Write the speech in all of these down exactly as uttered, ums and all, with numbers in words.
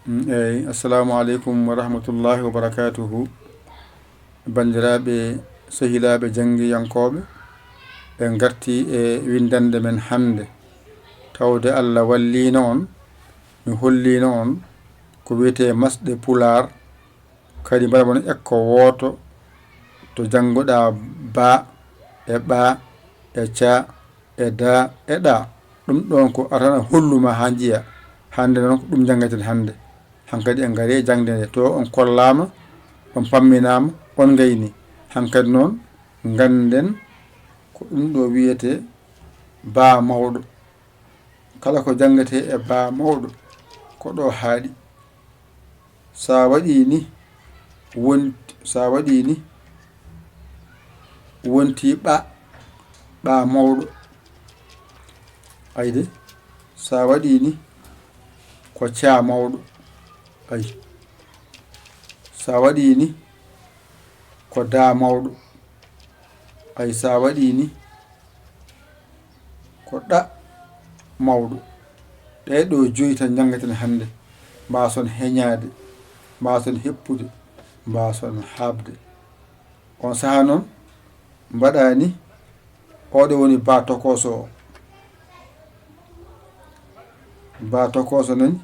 Mm, eyi, assalamu aleykum wa rahmatullahi wa barakatuhu. Banndiraaɓe, sehilaaɓe janngiyankooɓe, en ngartii e winndannde men hannde. Tawde Allah walliino on, mi holliino on ko wiyetee masɗe Pulaar, kadi mbaɗa mon ekko wooto to janngoɗaa baa e ɓaa e caa e daa e ɗaa. Ɗum ɗoon ko arana holluma haa njiya. Hannde noon ko ɗum njanngaten hannde. Hankadi en ngarii e jaŋde nde. To on kollaama, on pamminaama, on ngayni. Hankadi noon ngannden ko ɗum ɗo wiyetee baa mawɗo. Kala ko janngetee e baa mawɗo, ko ɗo haaɗi. Sa waɗii ni, won-, sa waɗii ni, wontii ɓa, ɓa mawɗo. Ayde, sa waɗii ni, ko caa mawɗo. Ay. Sa waɗii ni, ko daa mawɗo. Ay, sa waɗii ni, ko ɗa mawɗo. Ɗee ɗoo joyi tan njanngaten hannde. Mbaason heñaade, mbaason heppude, mbaason haaɓde. On sahaa noon, mbaɗaa ni, oo ɗoo woni baa tokooso o. Baa tokooso nani?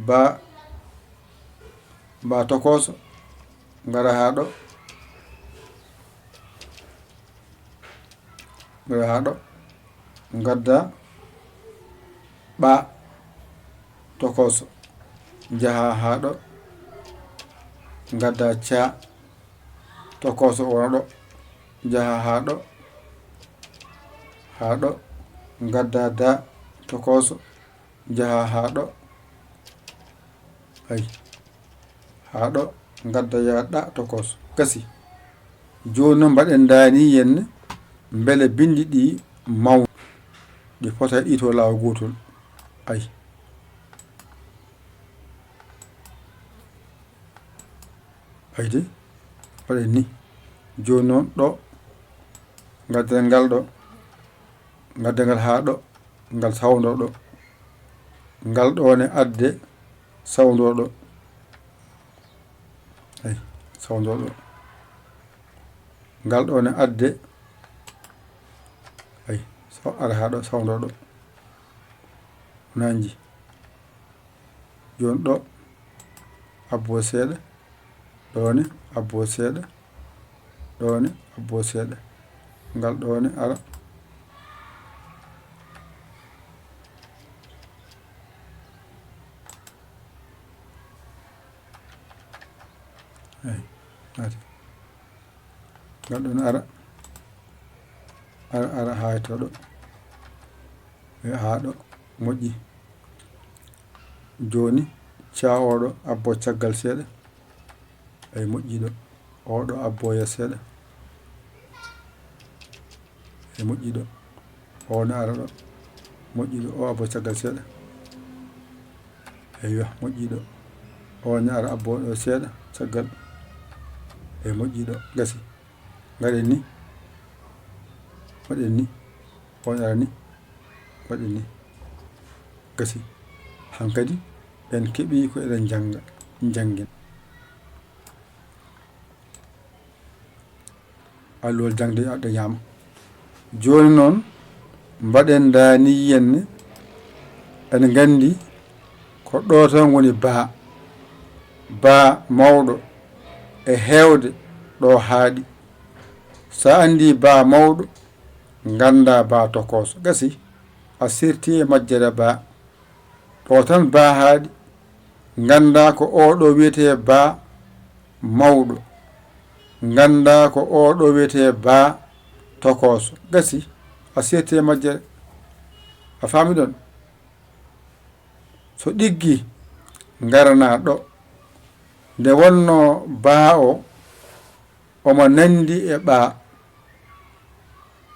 Baa, baa tokooso, ngara haa ɗo, ngara haa ɗo, ngadda ɓaa tokooso, njaha haa ɗo, ngadda caa tokooso, wona ɗo, njaha haa ɗo, haa ɗo, ngadda daa tokooso, njaha haa ɗo, ay, haa ɗo, ngadda yaa ɗa tokooso. Gasi. Jooni noon mbaɗen ndaani yenne, mbele binndi ɗi maw-, ɗi pota ɗi to laawol gootol. Ay. Ayde, waɗen ni. Jooni noon ɗo, ngadden ngal ɗo, ngadden ngal haa ɗo, ngal sawndoo ɗo. Ngal ɗo ne adde sawndoo ɗo. Ay, sawndoo ɗo. Ngal ɗo ne adde. Ay, saw-, ara haa ɗo, sawndoo ɗo. Nanji. Jooni ɗo, abbo seeɗa, ɗo ne, abbo seeɗa, ɗo ne, abbo seeɗa. Ngal ɗo ne, ara. Eyi, naati. Ngal ɗo ne, ara. Ara, ara, haa to ɗo. E haa ɗo, moƴƴi. Jooni, caa oo ɗo, abbo caggal seeɗa. Eyi, moƴƴi ɗo. Oo ɗo, abbo yeeso seeɗa. Eyi, moƴƴi ɗo. Oo ne ara ɗo. Moƴƴi ɗo. Oo abbo caggal seeɗa. Eywa, moƴƴi ɗo. Oo ne ara abbo ɗo seeɗa, caggal. Eyi, moƴƴi ɗo. Gasi. Ngaɗen ni. Waɗen ni. Waɗara ni. Waɗen ni. Gasi. Hankadi en keɓii ko eɗen njannga, njanngin. Alluwal jaŋde dañaama. Jooni noon, mbaɗen ndaa ni yenne, en nganndi ko ɗo tan woni baa. Baa mawɗo e heewde ɗo haaɗi. So a anndii baa mawɗo, nganndaa baa tokooso. Gasi, a sirtii e majjere baa. Ɗo tan baa haaɗi. Nganndaa ko oo ɗo wiyetee baa mawɗo. Nganndaa ko oo ɗo wiyetee baa tokooso. Gasi, a sirtii e majjere. A faami ɗon? So ɗiggi, ngaranaa ɗo. Nde wonnoo baa o, omo nanndi e ɓaa.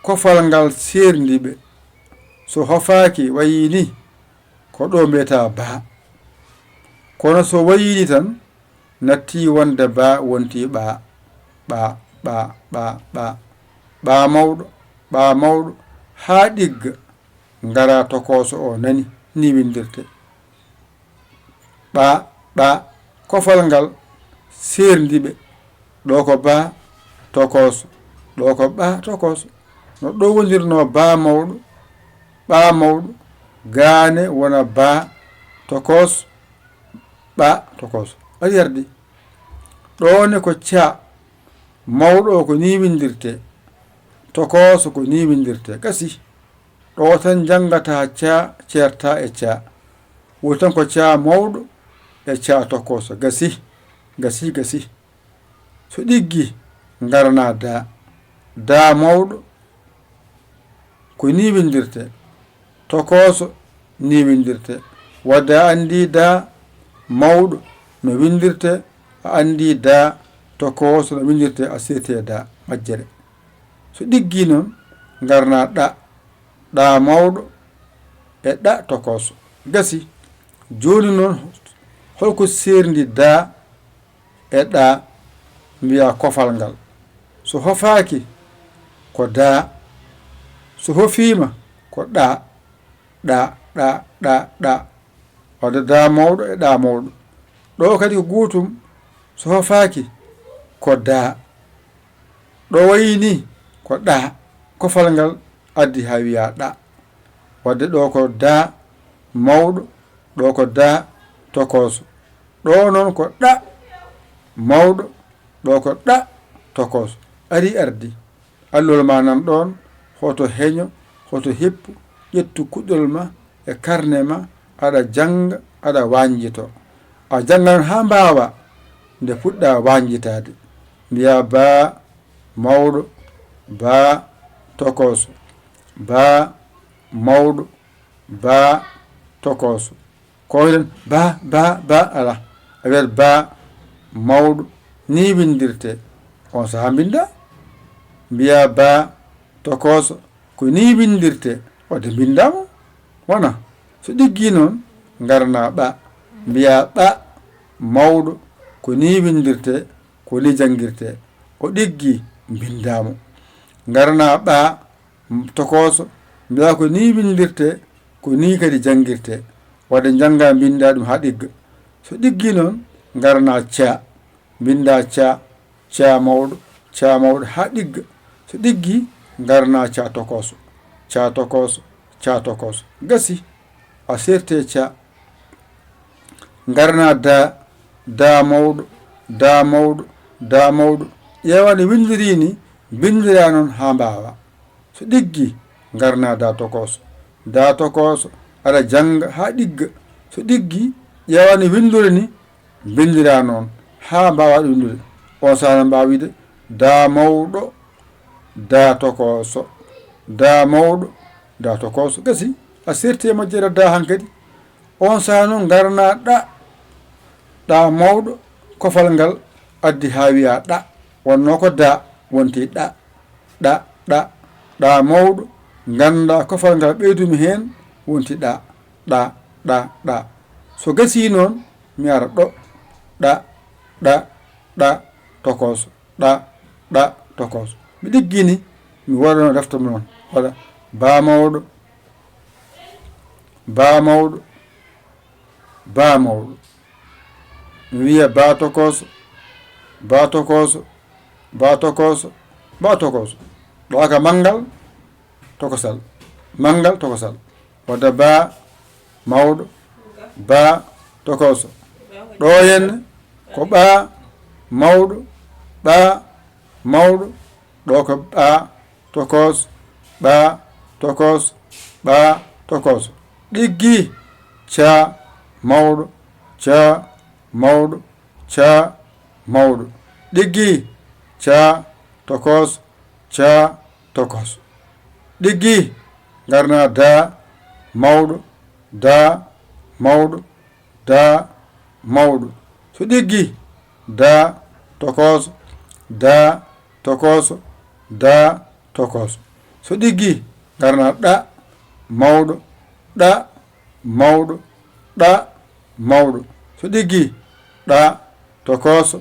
Kofal ngal seerndi ɓe. So hofaaki, wayii ni, ko ɗo mbiyataa baa. Kono so wayii ni tan, nattii wonde baa, wontii ɓaa. Ɓaa, ɓaa, ɓaa, ɓaa. Ɓaa mawɗo, ɓaa mawɗo, haa ɗigga. Ngara tokooso o nani. ni windirte. Ɓa, ɓa, kofal ngal seerndi ɓe. Ɗo ko ba tokooso, ɗo ko ɓa tokooso. No ɗo wondirnoo ba mawɗo, ɓa mawɗo, gaane wona ba tokooso, ɓa tokooso. Aɗa yardi. Ɗo ne ko ca, mawɗo o ko ni windirte, tokooso ko ni windirte. Gasi. Ɗo tan njanngataa ca, ceertaa e ca. Woni tan ko ca mawɗo e ca tokooso. Gasi, gasi, gasi. So ɗiggi, ngaranaa da. Da mawɗo, ko ni windirte. Tokooso, ni windirte. Wadde a anndi da mawɗo no windirte, a anndi da tokooso no windirte, a seerti e da majjere. So ɗiggi noon, ngaranaa ɗa. Ɗa mawɗo e ɗa tokooso. Gasi. Jooni noon, holko seerndi da e ɗa? Mbiyaa kofal ngal. So hofaaki, ko da. So hofiima, ko ɗa. Ɗa, ɗa, ɗa, ɗa. Wadde da mawɗo e ɗa mawɗo. Ɗo kadi ko gootum, so hofaaki, ko da. Ɗo wayi ni ko ɗa, kofal ngal addi haa wiyaa ɗa. Wadde ɗo ko da mawɗo, ɗo ko da tokooso. Ɗo noon ko ɗa mawɗo, ɗo ko ɗa tokooso. Ari ardi. Allol ma nan ɗoon, hoto heño, hoto heppu, ƴettu kuɗol ma e karne ma, aɗa jannga, aɗa wañjito. A jannga noon haa mbaawa, nde puɗɗa wañjitaade. Mbiyaa ba mawɗo, ba tokooso, ba mawɗo, ba tokooso. Ko wiyeten ba, ba, ba, ala. A wiyat ba mawɗo, ni winndirte. On sahaa mbinnda. Mbiyaa ba tokooso, ko ni winndirte. Wadde mbinndaama. Wona. So ɗiggi noon, ngaranaa ɓa. Mbiyaa ɓa mawɗo, ko ni winndirte, ko ni janngirte. O ɗiggi, mbinndaama. Ngaranaa ɓa tokooso, mbiyaa ko ni winndirte, ko ni kadi janngirte. Wadde njanngaa mbinndaa ɗum haa ɗigga. So ɗiggi noon, ngaranaa ca. Mbinndaa ca, ca mawɗo, ca mawɗo haa ɗigga. So ɗiggi, ngaranaa ca tokooso, ca tokooso, ca tokooso. Gasi, a seerti e ca. Ngaranaa da, da mawɗo, da mawɗo, da mawɗo. Ƴeewa no winndirii ni, mbinndiraa noon haa mbaawa. So ɗiggi, ngaranaa da tokooso. Da tokooso, aɗa jannga haa ɗigga. So ɗiggi, ƴeewa no winndori ni, mbinndiraa noon haa mbaawaa ɗum winndude. On sahaa no mbaawaa wiyde da mawɗo, da tokooso, da mawɗo, da tokooso. Gasi, a seerti e majjere da hankadi. On sahaa noon ngaranaa ɗa, ɗa mawɗo, kofal ngal addi haa wiyaa ɗa. Wonnoo ko da, wonti ɗa, ɗa, ɗa, ɗa mawɗo, nganndaa kofal ngal ɓeydumi heen, wonti ɗa, ɗa, ɗa, ɗa. So gasii noon, mi ara ɗo, ɗa, ɗa, ɗa, tokooso, ɗa, ɗa, tokooso. Mi ɗiggini, mi waɗano defte mo noon. Waɗa ba mawɗo, ba mawɗo, ba mawɗo. Mi wiya ba tokooso, ba tokooso, ba tokooso, ba tokooso. Ɗo aka manngal tokosal, manngal tokosal. Wadda ba mawɗo, ba tokooso. Ɗo henne ko ɓa mawɗo, ɓa mawɗo. Ɗo ko ɓa tokooso, ɓa tokooso, ɓa tokooso. Ɗiggi, ca mawɗo, ca mawɗo, ca mawɗo. Ɗiggi, ca tokooso, ca tokooso. Ɗiggi, ngaranaa da mawɗo, da mawɗo, da mawɗo. So ɗiggi, da tokooso, da tokooso, da tokooso. So ɗiggi, ngaranaa ɗa mawɗo, ɗa mawɗo, ɗa mawɗo. So ɗiggi, ɗa tokooso,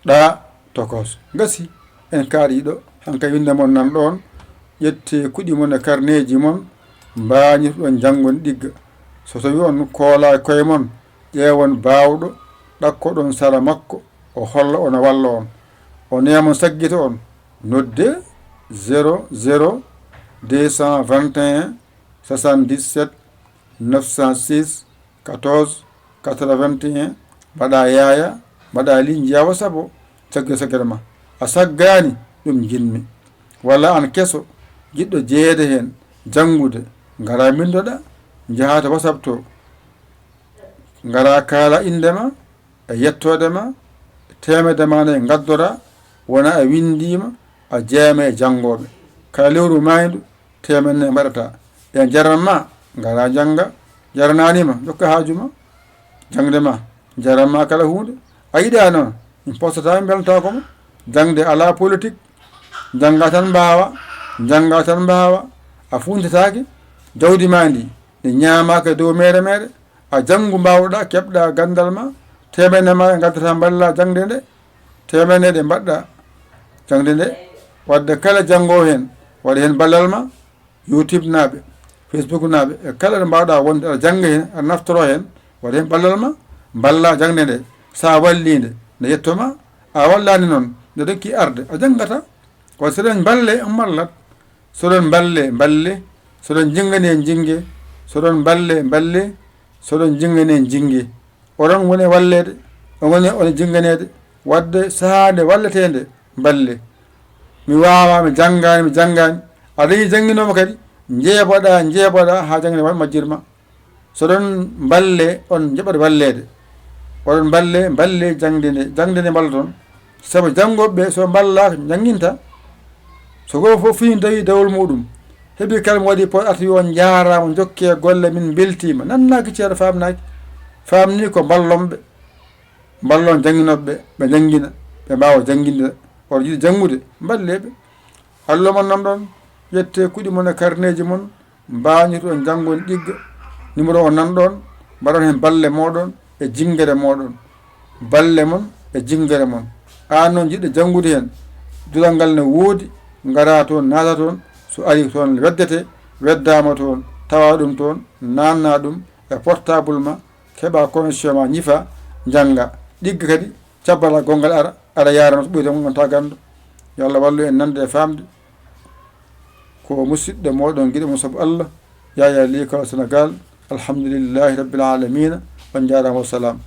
ɗa tokooso. Gasi, en kaaɗii ɗo. Hankay winnde mon nan ɗoon. Ƴettee kuɗi mon e karneeji mon, mbaañitoɗon janngon ɗigga. So tawi on koolaa koye mon, ƴeewon baawɗo, ɗakkoɗon sara makko, o holla on, o walla on. O neema on, saggita on, nodde zéro zéro deux cent vingt et un soixante-dix-sept neuf cent six quatorze quatre-vingt-un, mbaɗa yaaya, mbaɗa ligne, njiya WhatsApp o, caggal saggere ma. A saggaani, ɗum njiɗmi. Walla aan keso, jiɗɗo jeyeede heen, janngude, ngara mbinndoɗa, njahaa to WhatsApp to. Ngara kaala innde ma, e yettoode ma, teemedde ma nayi ngaddora, wona a winndiima, a jeyaama e janngooɓe. Kala lewru maayndu, teemedde nayi mbaɗata. En jaran ma, ngara jannga, jaranaani ma, jokka haaju ma, jaŋde ma, jaran ma kala huunde. A yiɗaa noon, min postataa, min mbelnataako ma. Jaŋde alaa politik, jannga tan mbaawa, jannga tan mbaawa, a fuuntitaake, jawdi ma ndi, ndi ñaamaaka e dow meere meere, a janngu mbaawɗa, keɓɗa ganndal ma, teemedde ma ɗe ngaddata mballa jaŋde nde, teemedde ɗe mbaɗɗa jaŋde nde, wadde kala janngoowo heen, waɗa heen ballal ma, YouTube naaɓe, Facebook naaɓe, e kala ɗo mbaawɗa wonde aɗa jannga heen, aɗa naftoro heen, waɗa heen ballal ma, mballa jaŋde nde, so a wallii nde, nde yetto ma, a wallaani noon, nde rokki arde, a janngata, kono so ɗen mballe, on mballat, so ɗon mballe, mballe, so ɗon jinngane, en jinnge, so ɗon mballe, mballe, so ɗon jinngane, en jinnge. Oɗon ngoni e walleede, on ngoni e jinganeede, waɗde sahaa nde walletee nde, mballe. Mi waawaa, mi janngaani, mi janngaani. A dañii jannginoowo kadi, njeeboɗaa, njeeboɗaa, haa jaŋde wa-, majjir ma. So ɗon mballe, on njaɓat walleede. Oɗon mballe, mballe jaŋde nde, jaŋde nde mballoton. Sabu janngooɓe ɓe, so mballaaka, njannginta. So ko fof fii tawi dawol muuɗum. Heɓi kala mo waɗi poɗ arti, yo on njaaraama, njokkee golle, min mbeltiima. Nannaaki ceeɗa, faamnaaki. Faamni ko mballon ɓe. Mballon jannginooɓe ɓe, ɓe njanngina, ɓe mbaawa jannginde. Oɗo jiɗi janngude, mballee ɓe. Allo mon nan ɗon, ƴettee kuɗi mon e karneeji mon, mbaañotoɗon janngon ɗigga. Numéro o nan ɗon, mbaɗon heen balle mooɗon e jinngere mooɗon. Balle mon e jinngere mon. Aan noon jiɗɗo janngude heen, duɗal ngal ne woodi, ngaraa toon, naata toon. So arii toon weddete, weddaama toon, tawa ɗum toon, naatna ɗum e portable ma, keɓa connexion ma, ñifa, njannga. Ɗigga kadi, cabbala gonngal ara, aɗa yaarana so ɓoyde ngon wonta ganndo. Yo Allah wallu en nande e faamde. Ko musidɗo mooɗon, giɗo mon sabu Allah, Yaya Ly, Kala Senegal. Alhamdulillahi Rabbil Alamina. On njaaraama, wa salaam.